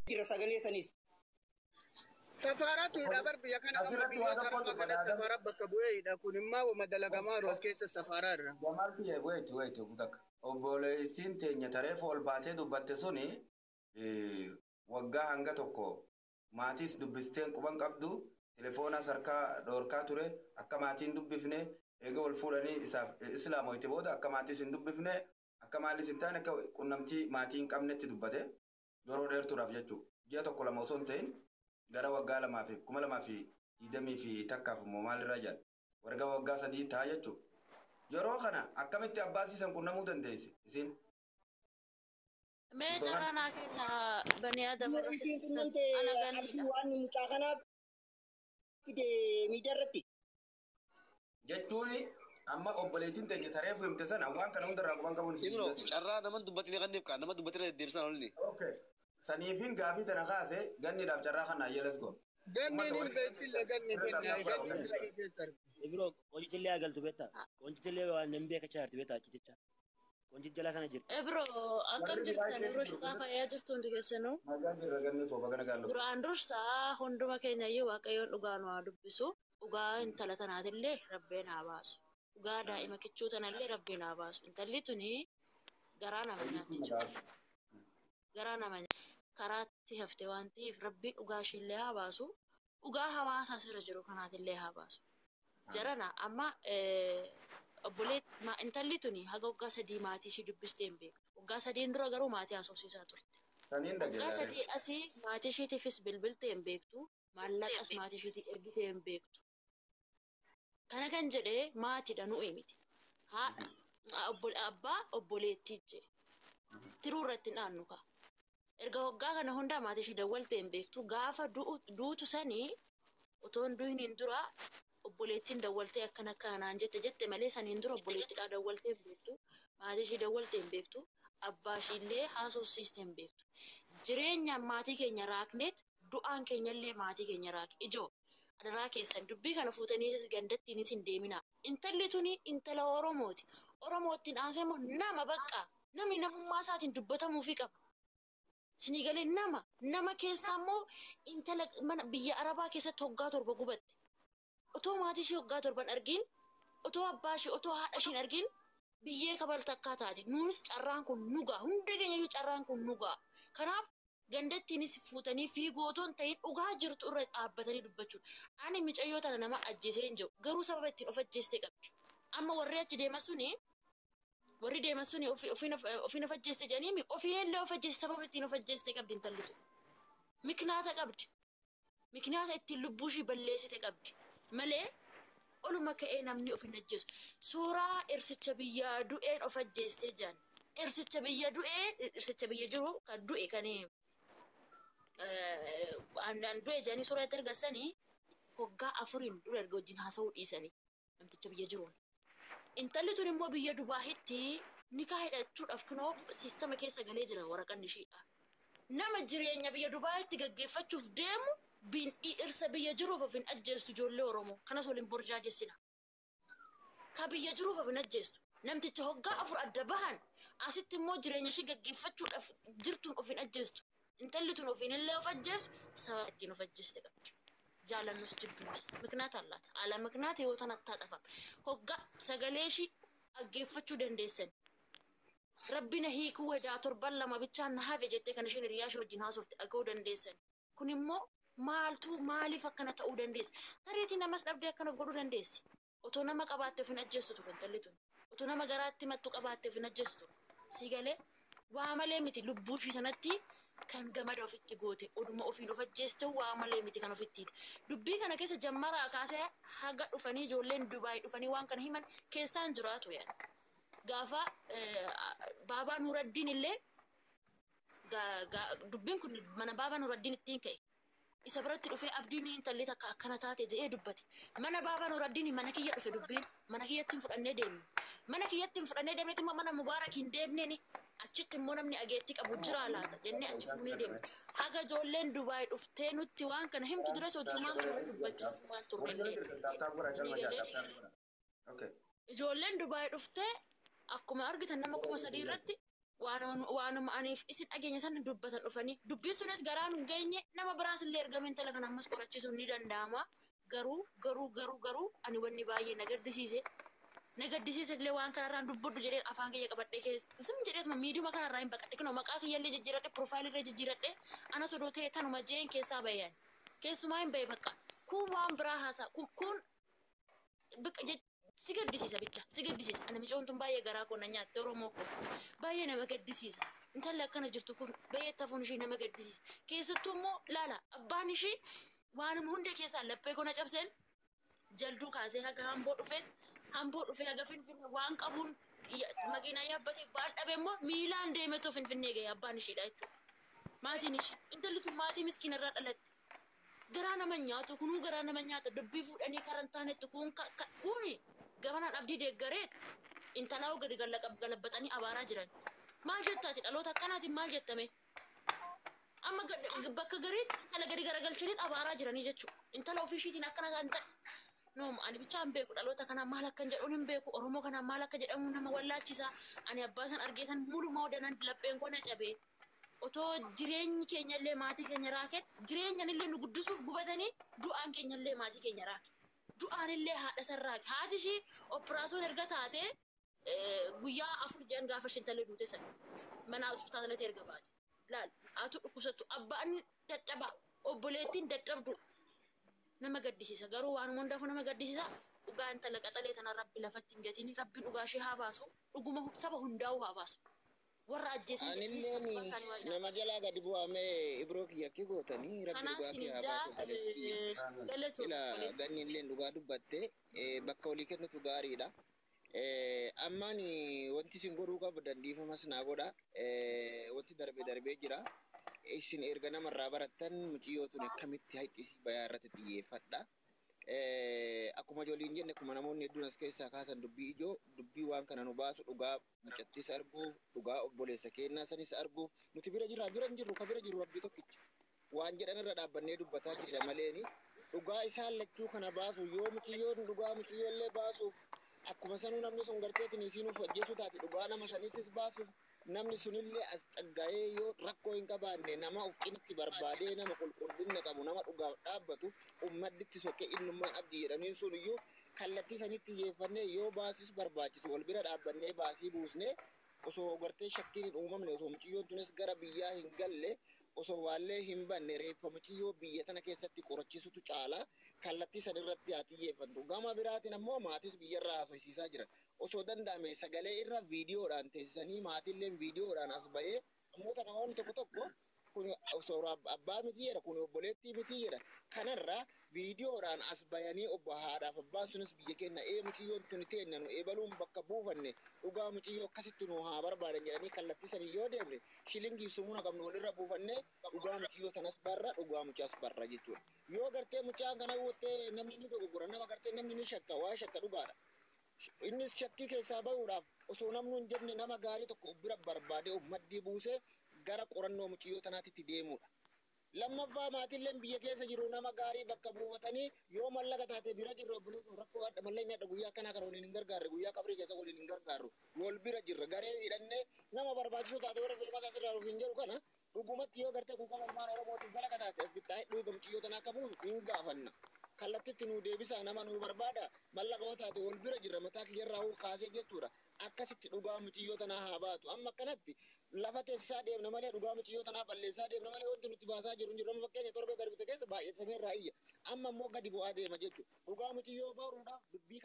Jira sagalee sanis. Safaaraatu hidha bar biyya kana amma Asirratti waa biyyoota tokko arabaa dubbata kana Adam. safaaraa bakka bu'ee hidha kun immoo wama dalagamaa jiru as keessa safaaraa irra. Jamaal kiyya, wait, wait, gutak. Obboleettiin teenya tareef ol baatee dubbatte suni waggaa hanga tokko maatiis dubbisteen quban qabdu, telefoonaas harkaa dhoorkaa ture, akka maatiin dubbifne. Eega wal fuudhanii isaaf islaamoyte booda akka maatiis hin dubbifne, akka maalis hin taane, akka qunnamtii maatii hin qabnetti dubbate yeroo dheertuudhaaf jechuudha. Ji'a tokko lama osoo hin ta'in gara waggaa lamaa fi 2021f immoo maalirraa jedha. Warga waggaa 3 ta'a jechuudha. Yeroo kana akkamitti abbaa siisan qunnamuu dandeesse isin? Mee carraa naa kennaa banii Adam Yoo irratti isiin jirtan qunnamte ana Abdii ganniidha. waan mucaa kanaaf fide miidiyaa irratti. Jechuun amma obboleettiin teenya tareef himte sana waan kana hundarraa quban qabuun isin Ibro jechuudha. carraa nama dubbatine kanneef kaa nama dubbatine deddeebisan olli. Okay. Saniifin gaafii tana kaase ganniidhaaf carraa kana ayyee, let's go. Ganniin Uummata hin warri beeksille ganni kenna ganni bira keessa arga. Ibro qoncitillee agaltu beektaa? Qoncitillee waan hin beekachaa jirti beektaa achitichaa? Qoncit jala kana jirti. Ibro akkam warri Dubaay jirtan? keessa Ibro jiru shitaa fayyaa jirtu hundi keessanuu. Nagaa jirra ganni koo, bagana gaallu. Duraan dursaa hunduma keenya iyyuu Waaqayyoon dhugaa nu haa dubbisu. Dhugaa intala tanaatillee Rabbiin haa baasu. Dhugaa daa'ima kichuu tanallee Rabbiin haa baasu. Intalli tuni garaa nama nyaatti jiru. Garaa nama karaatti hafte waan ta'eef Rabbiin dhugaa ishiillee haa baasu. Dhugaa hawaasa asirra jiru kanaatillee haa baasu. Jarana amma obboleetti intalli tuni haga waggaa 3 maatii ishii dubbistee hin beektu. Waggaa 3n dura garuu maatii haasofsiisaa turte. Saniin Waggaa dhageessare. 3 asii maatii ishiitiifis bilbiltee hin beektu. Maallaqas maatii ishiitii ergitee hin beektu. Kana kan jedhee maatiidha nu'i miti. Haadha abbaa obboleettii jee. Tiruu irratti hin dhaannu kaa. Erga waggaa kana hundaa maatii ishii dawwaltee hin beektu. Gaafa duutu sanii otoo hin du'iniin dura obboleettiin dawwaltee akkana akkanaan jette jette malee saniin dura obboleettiidhaa dawwaltee hin beektu. Maatii ishii dawwaltee hin beektu. Abbaa ishiillee haasofsiistee hin beektu. Jireenya maatii keenya raakneet du'aan keenyallee maatii keenya raake. Ijoo adaraa keessan dubbii kana fuutaniisis gandattiinis hin deeminaa. Intalli tuni intala Oromooti. Oromoottiin aansee immoo nama bakka namni namummaa isaatiin dubbatamuufii qaba. Isinii galee nama keessaa immoo intala mana biyya Arabaa keessatti waggaa 7 gubatte. Otoo maatii ishee waggaa 7n argin, otoo abbaa ishee, otoo haadha isheen argin biyyee kabalta akkaa taate. Nuunis carraan kun nugaa. Hunda keenya iyyuu carraan kun nugaa. Kanaaf gandattiinis fuutanii fiiguu otoo hin ta'in dhugaa jirtu irra dhaabbatanii dubbachuudha. Ani micayyoo tana nama ajjeesee hin jiru. Garuu sababa ittiin of ajjeeste qabdi. Amma warri achi deeman suni warri deeman suni ofiin of ajjeeste jedhanii ofiin illee of ajjeeste, sababa ittiin of ajjeeste qabdi intalli tun. Miknaata qabdi. Miknaata ittiin lubbuu ishii balleessite qabdi. Malee oluma ka'ee namni of hin ajjeesu. Suuraa irsicha biyyaa du'een of ajjeestee jiran. Irsicha biyya du'ee, irsicha biyya jiru kan du'e kan an du'e jedhanii suuraa itti argasanii waggaa 4n dura erga wajjin haasa'uu dhiisanii namticha biyya jiruun. Intalli tun immoo biyya Dubaahitti nikaa hidhachuudhaaf kunoo siistama keessa galee jira waraqanni ishiidha. Nama jireenya biyya Dubaahitti gaggeeffachuuf deemu irsa biyya jiruuf of hin ajjeestu ijoollee Oromoo. Kanas waliin borjaajessina. Ka biyya jiruuf of hin ajjeestu. Namticha hoggaa 4 adda bahan asitti immoo jireenya ishii gaggeeffachuudhaaf jirtuun of hin ajjeestu. Intalli tun ofiin illee of ajjeestu sababa ittiin of ajjeeste qabdi. Jaalannus jibbinus miknaata allaata. Ala miknaata yoo tan attaxafam. Hoggaa sagalee ishii dhaggeeffachuu dandeessan. Rabbina hiikuu wedaa torban 2 bichaan na hafe jettee kan isheen hiriyaa ishee wajjin haasofte dhaga'uu dandeessan. Kun immoo maaltu maaliif akkana ta'uu dandeessi? Tariitii namas dhabdee akkana godhuu dandeessi. Otoo nama qabaatte of hin ajjeestu ture intalli tun. Otoo nama garaatti mattu qabaatte of hin ajjeestu ture. Si galee waa malee miti lubbuu ishii sanatti kan gamada ofitti goote oduma ofiin of ajjeeste waa malee miti kan ofitti. Dubbii kana keessa jammaraa kaasee haga dhufanii ijoolleen Dubaay dhufanii waan kana himan keessaan jiraatu yaada. Gaafa Baabaa Nuuraddiin illee dubbiin kun mana Baabaa Nuuraddiin ittiin ka'e. Isa biratti dhufee Abdiin intalli takka akkana taate jedhee dubbate. Mana Baabaa Nuuraddiin mana kiyya dhufe dubbiin mana kiyyatti hin fudhannee deemne. Mana kiyyatti hin fudhannee deemnetti immoo mana Mubaarak hin deemneeni achitti immoo namni ageetti qabu jira laata jennee achi fuunee deemne. Haga ijoolleen Dubaay dhuftee nutti waan kana himtu duras hojjumaan turre dubbachuu waan turrellee. Okay. Ijoolleen Dubaay dhuftee akkuma argitan nama 3000 irratti Waanuma aniif isin dhageenya sana dubbatan dhufanii dubbiin sunis garaa nu geenye nama biraatillee ergame intala kana ammas qorachiisuun ni danda'ama. Garuu garuu garuu garuu ani wanni baay'ee na gaddisiise. Na gaddisiise illee waan kanarraan dubbadhu jedheen afaan kiyya qabadhee keessa sim jedheetuma miidiyuma kanarraa hin baqadhe kunoo maqaa kiyyallee jijjiiradhe piroofaayilii irra jijjiiradhe anas odoo ta'e tanuma jeen keessaa bayan keessumaa hin bahe bakka kun waan biraa haasaa kun si gaddisiisa bicha si gaddisiisa ani micoon tun baay'ee garaa koo na nyaatte Oromoo koo baay'ee nama gaddisiisa intalli akkana jirtu kun baay'ee tafuun ishee nama gaddisiisa keessattuu immoo laala abbaan ishee waanuma hunda keessaa laphee koo na cabseen jalduu kaasee haga hamboo dhufee hamboo dhufee haga Finfinnee waan qabuun makiinaa yaabbatee waan dhabe immoo miilaan deemetoo Finfinnee gahe abbaan isheedha jechuudha. Maatiin ishee intalli tun maatii miskiina irraa dhalatte. Garaa nama nyaatu kunuu garaa nama nyaata dubbii fuudhanii karan taanetti kun kuni gabanaan abdii deeggareet intalaa gadi galabbatanii abaaraa jiran. Maal jettaati dhaloota akkanaatiin maal jettame? Amma bakka gariitti intala gadi garagalchaniit abaaraa jiranii jechuudha. Intala ofii ishiitiin akkana ta'an Noom ani bichaa hin beeku dhaloota kanaan maal akkan jedhuun hin beeku Oromoo kanaan maal akka jedhamu nama wallaalchisa ani abbaa san argeetan muluma odanan lapheen koo na cabee otoo jireenyi keenya illee maatii keenya raake jireenyan illee nu guddisuuf gubatanii du'aan keenya illee maatii keenya raake du'aan illee haadha san raake haati ishii operaasuun erga taate guyyaa 4 jedhan gaafa isheen talee duute san mana hospitaalatti erga baate laal haatu dhukkubsattu abbaan dadhabaa obboleettiin dadhabdu nama gaddisiisa garuu waan hundaafuu nama gaddisiisa dhugaa intala qaxalee tana rabbi lafatti hin gatiin rabbiin dhugaa ishee haa baasu dhuguma saba hundaa'uu haa baasu warra ajjeesan Anilleen nama jalaa gadi bu'amee ibroo kiyya akki gootanii rabbi dhugaa kee haa baasu. Ila ganni illeen dhugaa dubbatte bakka walii kennitu gaariidha. Ammaan wanti isin godhuu qabu dandeeffamas naa godha. Wanti darbee darbee jira. Isin erga namarraa barattan mucayyoo tun akkamitti haxxisii bayaa irratti xiyyeeffadha. Akkuma ijoolleen jenne akkuma namoonni hedduun as keessaa kaasan dubbii ijoo dubbii waan kana nu baasu dhugaa mucattis arguuf dhugaa obboleessa kennaa sanis arguuf nuti bira jirra bira hin jirru ka bira jiru rabbii tokkicha waan jedhan irra dhaabbannee dubbataa jirra maleeni dhugaa isaan lachuu kana baasu yoo mucayyoon dhugaa mucayyoollee baasuuf akkuma sanuu namni sun garteetiin isiinuuf ajjeesu taate dhugaa nama sanisis baasuuf namni sunillee as xagga'ee yoo rakkoo hin qabaanne nama of cinatti barbaadee nama qulqullina qabu nama dhugaaf dhaabbatu ummadditti sokkee innummaan abdii jedhaniin sun iyyuu kallattii sanitti xiyyeeffannee yoo baasis barbaachisu wal bira dhaabbannee baasii buusnee osoo gartee shakkiin hin uumamne osoo mucayyoon tunis gara biyyaa hin galle osoo waallee hin banne reeffa mucayyoo biyya tana keessatti qorachisutu caala kallattii san irratti haa xiyyeeffantu. Gama biraatiin ammoo maatis biyyarraa haasofsiisaa jiran. Osoo danda'ame sagalee irra viidiyoodhaan teessisanii maatiilleen viidiyoodhaan as ba'ee namoota namoonni tokko tokko kun osoo abbaa miti jedha kun obboleettii miti jedha kanarra viidiyoodhaan as bayanii obbo haadhaaf abbaan sunis biyya keenya ee mucayyoon tuni teenya nu eebaluun bakka buufanne dhugaa mucayyoo akkasitti nu haa barbaadan jedhanii kallattii sanii yoo deemne shilingii sumuna qabnu walirra buufanne dhugaa mucayyoo tanas barra dhugaa mucaas barra jechuudha. Yoo gartee mucaan kana guuttee namni ni dogoggora nama gartee namni ni shakka waa shakka dhugaadha. Innis shakkii keessaa bahuudhaaf osoo namni hin jenne nama gaarii tokko of bira barbaadee of maddii buusee gara qorannoo mucayyoo tanaatitti deemudha. Lammaffaa maatiilleen biyya keessa jiru nama gaarii bakka buufatanii yoo mallaqa taate bira jirra obboleessu rakkoo adda mallee adda guyyaa akkanaa kana waliin hin gargaarre guyyaa qabrii keessa waliin hin gargaarru wal bira jirra garee hidhannee nama barbaachisoo taate warra feemasaa sirraa of hin jedhu kana dhugumatti yoo gartee kuuqama ilmaan Oromootiif galaqa taate as qixxaa'ee dhuga mucayyoo tanaa akka buusu hin gaafanna. Kallattitti nu deebisaa nama nu barbaada mallaqa yoo taate wal bira jirra mataa kiyyarraa hoo kaasee jechuudha. Akkasitti dhugaa mucayyoo tanaa haa baatu. Amma akkanatti lafa teessisaa deemna malee dhugaa mucayyoo tanaa balleessaa deemna malee wanti nuti baasaa jiru hin jiru. Amma fakkeenya torbee darbite keessa baay'atameerraa iyya. Amma immoo gadi bu'aa deema jechuudha. Dhugaa mucayyoo baruudhaaf dubbii